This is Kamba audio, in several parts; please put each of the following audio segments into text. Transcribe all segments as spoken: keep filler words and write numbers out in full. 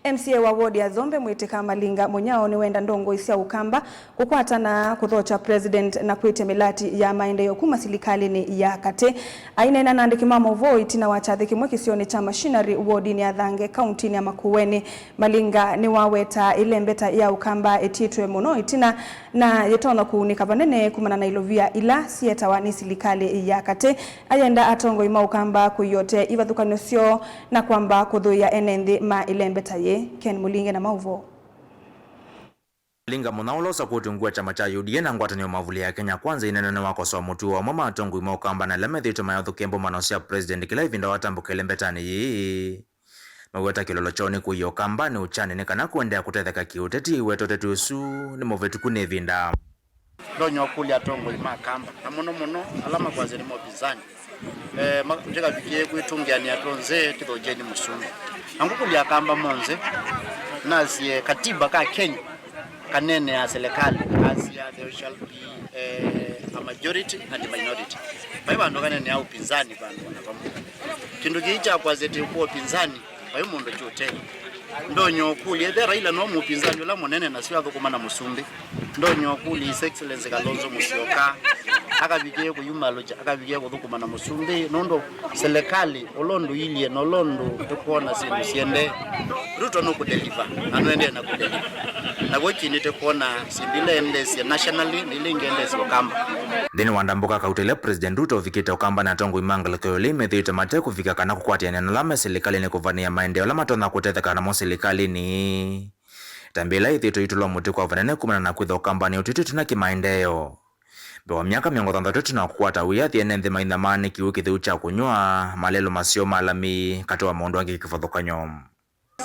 M C A wa ward ya Zombe Mwĩtĩka Malinga Mũnyao nĩwenda ndongoi sya Ũkamba kũkwatana kũthokya President na kwĩtya mĩlati ya maendeeo kuma silikalĩnĩ ya katĩ. Aineena na andĩki ma maũvoo ĩtina wa kyathĩ kĩmwe kĩsionĩ kya Machinery wardinĩ ya Thange kauntinĩ ya Makueni, Malinga nĩwaweta ĩlembeta ya Ũkamba ĩtiĩtwe mũno ĩtina na yĩtonya kũunĩka vanene kumana na ilovia ila sietawa nĩ silikalĩ ya katĩ. Ayenda atongoi ma Ũkamba kũiotea ivathũkany'o syoo na kwamba kũthũĩa ene nthĩ ma ĩlembeta yĩĩ. Ken Mũlinge na maũvoo. Malinga Mũnyao ũla ũsakũtw'e ngũa kyama kya U D A na ngwatanĩo mavulĩ ya Kenya Kwanza ĩnene nĩwakosoa mũtuo wa amwe ma atongoi ma Ũkamba na ala methĩĩtwe mayathũkĩa mbũmbano sya President kĩla ĩvinda watambũka ĩlembetanĩ yĩĩ. Maweta kĩlolo kyoo nĩ kũia Ũkambanĩ ũkyanĩ nĩ kana kũendeea kũtetheka kĩũteti. Aiweta ũteti ũsu nĩ mũvĩtũku nĩ ĩvinda. Ndonya ũkũlya atongoi ma Kamba, na mũno mũno ala makwasya nĩ mopinzani, eh, ma-, ndĩkavikĩe kwĩtũngĩanĩa twonthe tũthokye nĩ mũsumbĩ. Na ngũkũlya Akamba monthe, nasye katiba ka Kenya kaneeneaa serikali, kasya there shall be, eh, a majority and minority. Vai vandũ kaneeneaa ũpinzani vandũ ona vamwe. Kĩndũ kĩĩ kya kwasya atĩ kwa ũpinzani, vai mũndũ kyũte. Ndonya ũkũlya, ethĩa Raila no mũpinzani ũla mũnene na syo athũkũma na mũsumbĩ. Ndonya ũkũlya His Excellency Kalonzo Musyoka, akavikĩe kũyumalũkya, akavikĩe kũthũkũma na mũsumbĩ, nũndũ serikali, ũla ũndũ ilyĩ na ũla ũndũ tũkwona syĩndũ siendee, Ruto nũkũdeliver, na nũendee na kũdeliver. Na w'o kĩndũ tũkwona syĩndũ ila endeesye nationally na ila ingĩ endeesye Ũkamba. Nthĩnĩ wa ndambũka kauta ĩla President Ruto ũvikĩte Ũkamba na atongoi ma ngalĩko ĩũlũ methĩĩtwe mate kũvika kana kũkwatĩanĩa na ala me silikalĩnĩ kũvanĩĩa maendeeo ala matonya kũtetheka namo silikalĩnĩ. Ĩtambya ĩla yĩthĩĩtwe ĩitũlwa mũtĩ kwa vanene kumana na kwĩthwa Ũkambanĩ ũtw'ĩtw'e na kĩmaendeeo. Mbee wa myaka mĩongo thanthatũ ĩtina wa kũkwata wĩathi, ene nthĩ maithamaa nĩ kĩw'ũ kĩtheu kya kũnyw'a, malelũ maseo ma lami, katĩ wa maũndũ angĩ kĩvathũkany'o.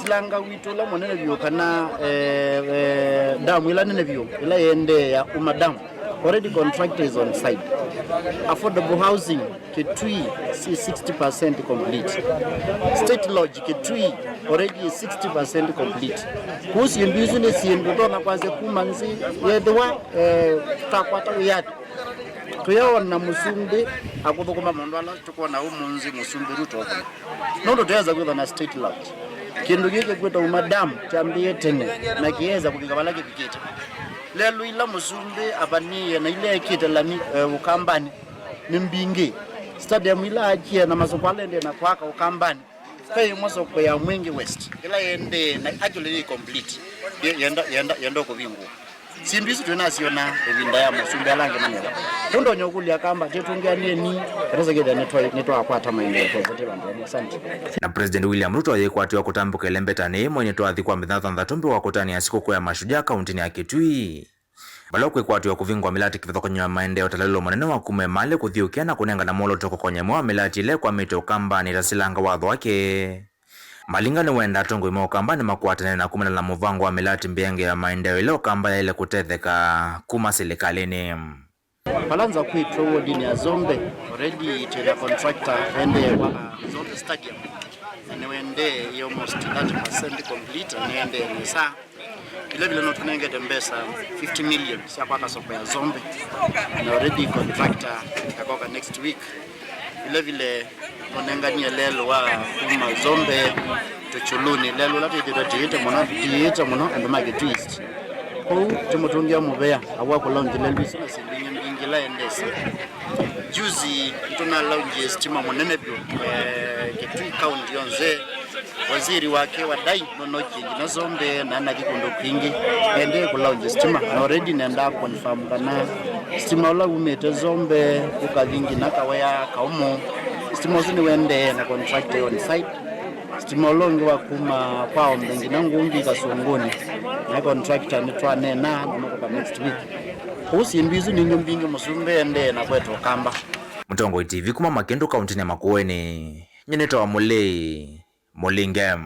Silanga witũ ũla mũnene vyũ kana, eh, eh, damu ĩla nene vyũ, ĩla yĩendee ya Uma Dam, already contractor is on site. Affordable housing, Kitui si sixty percent complete. State Lodge Kitui already is sixty percent complete. Kũu syĩndũ isu nĩ syĩndũ tũtonya kwasya kuma nzĩ yethĩwa, eh, tũtakwata wĩathi. Tũyaona mũsumbĩ akũthũkũma maũndũ ala tũkwona ũmũnthĩ mũsumbĩ Ruto ũkũna. Nũndũ tũyesa kwĩthwa na State Lodge. Kĩndũ kĩĩ kĩkwĩtwa Uma Dam kyambĩĩe tene na kĩyesa kũvika vala kĩvikĩte. Lelũ ila mũsumbĩ avanĩĩe na ila ekĩte lami, eh, Ũkambanĩ nĩ mbingĩ. Stadium ila akie na masoko ala endee na kwaka Ũkambanĩ, ve ĩmwe soko ya Mwingi West, ĩla yendee na actually nĩ complete. Ye-, yenda, yenda, yenda kũvingũa. Syĩndũ isu twĩnasyona ĩvinda ya mũsumbĩ ala angĩ manĩva. Nũndonya ũkũlya Akamba, tĩtũngĩanĩeni, katũsakĩthya nĩtwa-, nĩtwakwata maendeeo twosa twĩ vandũ vamwe. Asante. Na President William Ruto ayĩkwatĩwa kũtambũka ĩlembetanĩ ĩmwe nĩtwathi kwa mĩthenya thanthatũ mbee wa kũtanĩa sikũkũ ya Mashujaa kauntinĩ ya Kitui. Vala ũkwĩkwatĩwa kũvingũa mĩlati kĩvathũkany'o ya maendeeo ta lelũ mũnene wa kuma Emali kũthiũkĩa na kũnengana mwolooto kũkonya ĩmwe wa mĩlati ĩla ĩkwamĩte Ũkambanĩ ta Silanga watho wake. Malinga nĩwenda atongoi ma Ũkambanĩ makwatanĩe na kumana na mũvango wa mĩlati mbeange ya maendeeo ĩla Ũkamba yaĩle kũtetheka kuma silikalĩnĩ. Vala nza kwitũ wodinĩ ya Zombe, already twĩna contractor endee kwaka Zombe Stadium. Na nĩwendee, ĩ almost thirty percent complete, na nĩendee nesa. Vile vile no tũnengete mbesa fifty million sya kwaka soko ya Zombe, na already contractor akoka next week. Vile vile tũnenganie lelũ wa kuma Zombe to Chuluni, lelũ ũla twĩthĩtwe tũiĩte mũno, tũiĩte mũno andũ ma Kitui East. Kwoou tũmũtũngĩa mũvea aw'a kũlaunji lelũ isu na syĩndũ ingĩ mbingĩ ila endesye. Juzi nĩtũnalaunjie stima mũnene vyũ, eh, Kitui County yonthe. Waziri wake wa dai nũnokie nginya Zombe na anathi kũndũ kwingĩ. Nendee kũlaunji stima na already nendaa confirm kana stima ũla umĩte Zombe ũkathi nginya Kawea, Kaumu, stima ũsu nĩwendee na contractor on site. Stima ũla ũngĩ wa kuma kwa Ombe nginya Ngungi Kasunguni, na contractor nĩtwaneena na makoka next week. Kwoou syĩndũ isu ningĩ mbingĩ mũsumbĩ endee na kwetwa Ũkamba. Mũtongoi T V kuma Makĩndũ kauntinĩ ya Makueni, nyie nĩtawa Mũlei Mũlinge.